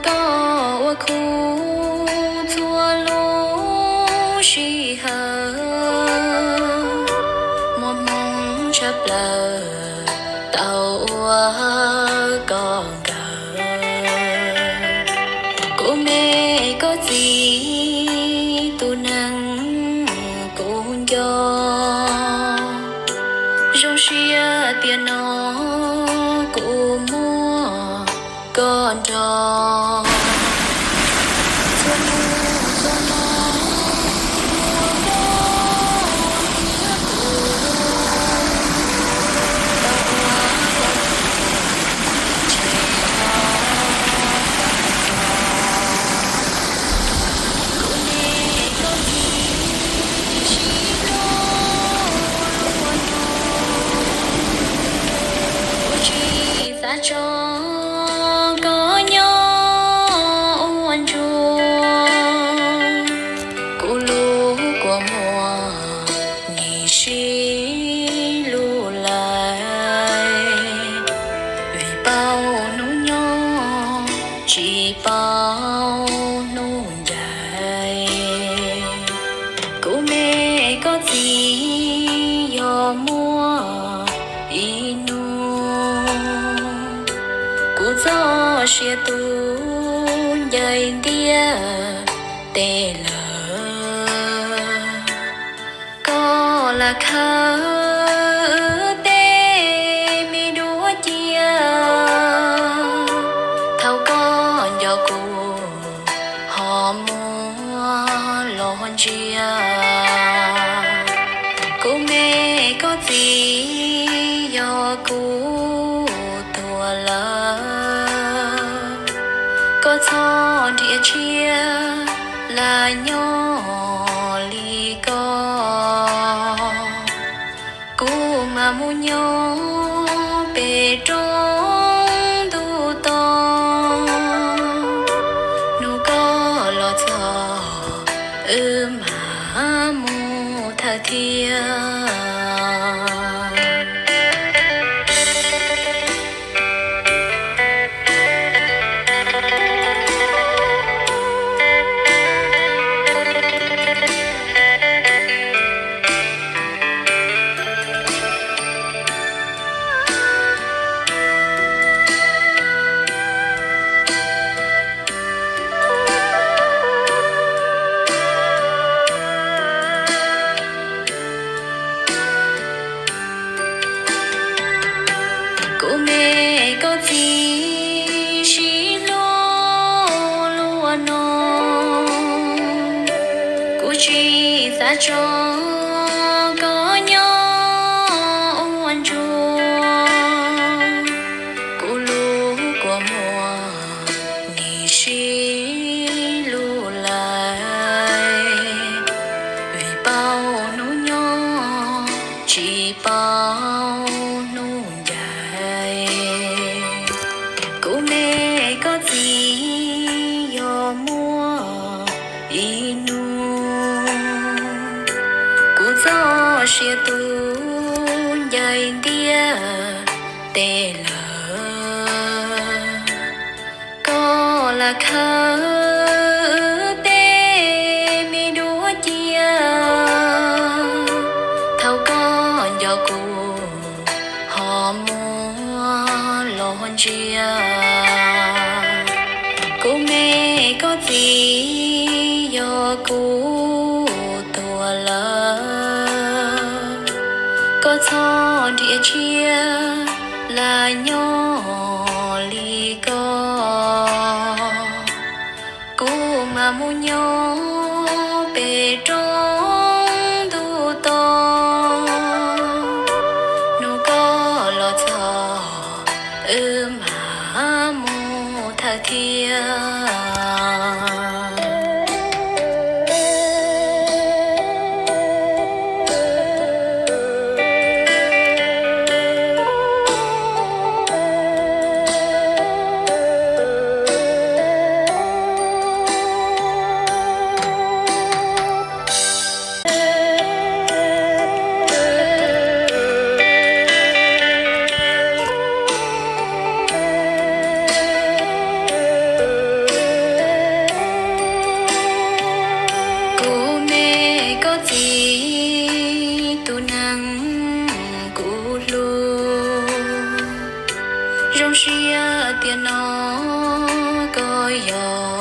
koj ua khub txhua lub sij hawm, muaj hmoo tshaj plaws tau ua koj nkawm. Kuv me koj txiv tus neeg kuv nco, zoo siab tias no kuv muaj koj nrog. Txhua hnub txhua hmo, ua koj thiab kuv tau ua tau ntshe no tau txog. Kuv me koj txiv sib hlub luaj no, kuv tsis xav tso koj nyob ua ntsuag. Kuv lub kua muag nim sib lug lawm, vim paub hnub nyob tsis paub hnub ncaim. Kuv me koj txiv yog muaj ib hnub, kuv txoj sia tus ncaim ntiab teb lawm. Koj lam khawb tej me duab cia, thaum koj nco kuv ho muab los ntsia. Kuv me koj txiv yog kuv tuag lawm, koj txhob nrhiav tshiab lam nyob li ko. Kuv mam mus nyob pem roob ntuj to, hnub koj los txog wb mam mus thawj thiab. Kuv me koj txiv sib hlub luaj no, kuv tsis xav tso koj nyob ua ntsuag. Kuv lub kua muag nim sib lug lawm, vim paub hnub nyob tsis paub hnub ncaim. Kuv me koj txiv yog muaj ib hnub, kuv txoj sia tus ncaim ntiab teb lawm. Koj lam khawb tej me duab cia, thaum koj nco kuv ho muab los ntsia. Kuv me koj txiv yog kuv tuag lawm, koj txhob nrhiav tshiab lam nyob li ko. Kuv mam mus nyob pem roob ntuj to, hnub koj los txog wb mam mus thawj thiab. Zoo siab tias no koj yog